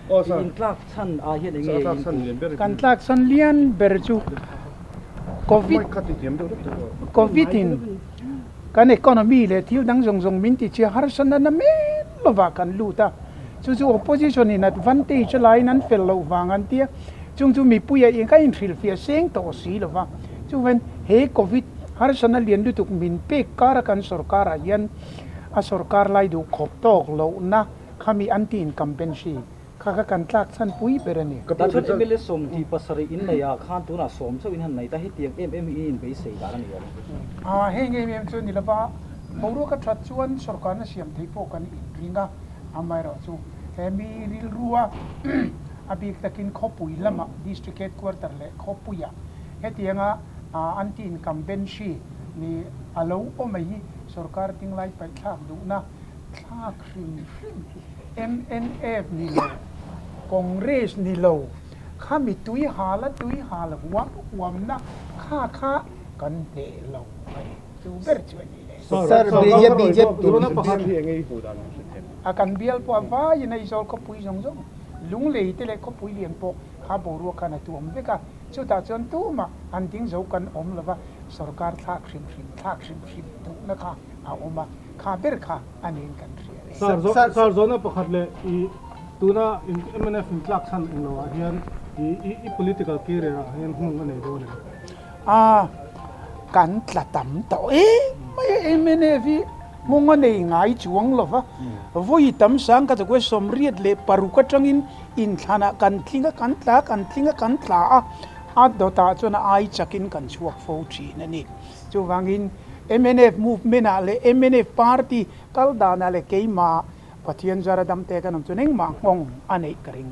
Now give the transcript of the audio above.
In tlak chhan ah hian enge in puh? Kan tlak chhan lian ber chu Covid Covid in kan economy leh thil dang zawng zawng min ti chhia harsa nana men lovah kan lut a, chu chu opposition in advantage a laiin an fel loh vang an tia, chung chu mipuia in ka inhrilhfiah seng tawh si lova, chuvan he Covid harsana lian lutuk min pek kara kan sorkar ah hian a sorkar lai duh khawp tawk lohna Khami anti incumbency kha kha kan tlak chhan pui ber a ni. Tah chuan mla 27 in nei ah khan tunah sawm chauh in han nei ta, hetiang em em hi in inbeisei dan a ni awm. A, heng em em chu ni lova, boruak a that chuan sorkarna siam theih pawh kan inring a, amaherawh chu he mi rilrua a bik takin khawpui lamah district headquarter leh khawpuiah hetianga anti incumbency ni a lo awm mai hi sorkar tinglai paihthlak duhna Thlak hrim hrim mnf ni lo, Congress ni lo, khami tui hal a tui hal huam huamna kha kha kan hneh lo a ni. Chu ber chu a ni le. Sir, BJP A kan bial pawh a vaiin Aizawl khawpui zawng zawng, Lunglei te leh khawpui lian pawh kha boruak khan a tuam vek a, chutah chuan tumah an ding zo kan awm lova, sorkar thlak hrim hrim thlak hrim hrim duhna kha a awm a. Kha ber kha a niin kan hria e. Sir Zawna pakhat leh i tuna mnf in tlak chhan eng lo ah hian i political career ah hian hmun a nei dawn em? A, kan tla tam tawh em mai a mnf hi hmung a nei ngai chuang lo va, vawi tam sang ka chakua 86 atangin inthlanah kan tling a, kan tla, kan tling a, kan tla a, a dawtah chuan a ai chakin kan chhuak fo thin a ni. Chuvangin mnf movement ah leh mnf party kal danah leh keimah Pathian zara damte kan awm chuan engmah nghawng a neih ka ring.